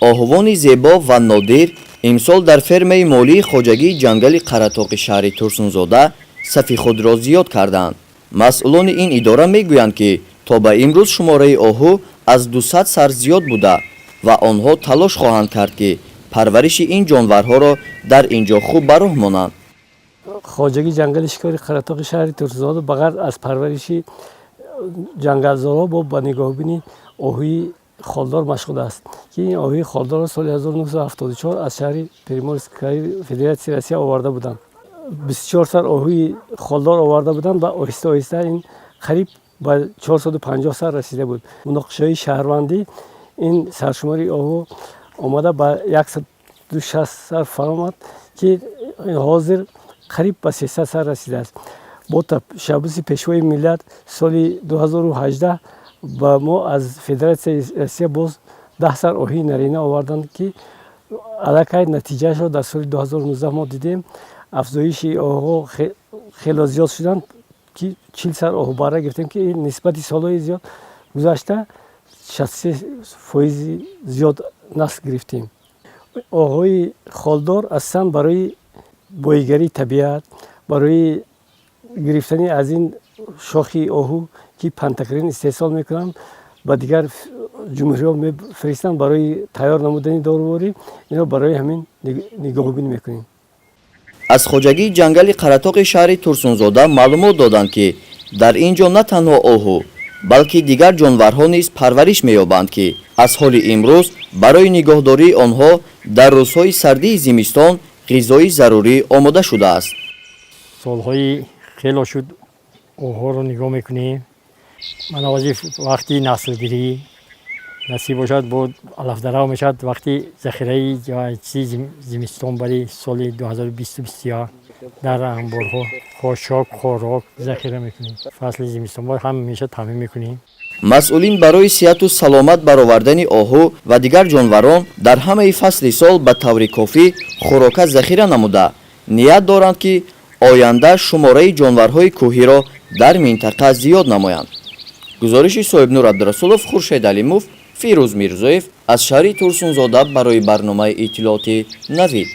Оҳувони зебо ва нодир имсол дар фермаи молии хоҷагии ҷангали Қаратоқи шаҳри Турсунзода сафи худро зиёд карданд. Масъулони ин идора мегӯянд, ки то ба имрӯз шумораи оҳу аз 200 сар зиёд буда ва онҳо талош хоҳанд кард, ки парвариши ин ҷонварҳоро дар ин ҷо хуб ба роҳ монанд. Хоҷагии ҷангали шикори Қаратоқи шаҳри Турсунзода ба ғарз аз парвариши ҷангалзорҳо бо ба нигоҳубини оҳуи холдор машғул аст, ки ин оҳуи холдорро соли 1974 аз шаҳри Приморский Федератсияи Россия оварда буданд. 24 сар оҳуи холдор оварда буданд ва оҳиста оҳиста ин қариб ба 450 сар расида буд. Муноқишаҳои шаҳрвандӣ ин саршумори оҳу омада ба 160 сар фаромад, ки ҳозир қариб ба 300 сар расидааст. Бо ташаббуси Пешвои миллат соли 2018 ба мо аз Федератсияи Россия боз 10 сар оҳуи нарина оварданд, ки аллакай натиҷаашро дар соли 2019 мо дидем. Афзоиши оҳуҳо хело зиёд шуданд, ки 40 сар оҳубарра гирифтем, ки ин нисбати солҳои зиёд гузашта 63 фоизи зиёд насл гирифтем. Оҳуҳои холдор асосан барои боигарии табиат, барои гирифтани аз ин шохи оҳу, ки пантокрин истеҳсол мекунанд, ба дигар ҷумҳуриҳо мефиристанд барои тайёр намудани доруворӣ. Инро барои ҳамин нигоҳубин мекунем. Аз хоҷагии ҷангали Қаратоқи шаҳри Турсунзода маълумот доданд, ки дар ин ҷо на танҳо оҳу, балки дигар ҷонварҳо низ парвариш меёбанд, ки аз ҳоли имрӯз барои нигоҳдории онҳо дар рӯзҳои сардии зимистон ғизои зарурӣ омода шудааст. Солҳои хело шуд, оҳуҳоро нигоҳ мекунем. Ман овози вақти наслгирӣ насиб бошад, бо алафдарав мешавад, вақти захираи чизи зимистон бари соли 2020-21 дар анборҳо хошок, хӯрок захира мекунем. Фасли зимистон бо ҳамеша таъмин мекунем. Масъулин барои сиҳату саломат баровардани оҳу ва дигар ҷонварон дар ҳамаи фасли сол ба таври кофӣ хӯрока захира намуда, ният доранд, ки оянда шумораи ҷонварҳои кӯҳиро дар минтақа зиёд намоянд. Гузориши Соҳибнур Абдурасулов, Хуршед Алимов, Фирӯз Мирзоев аз шаҳри Турсунзода барои барномаи иттилоотӣ «Навид».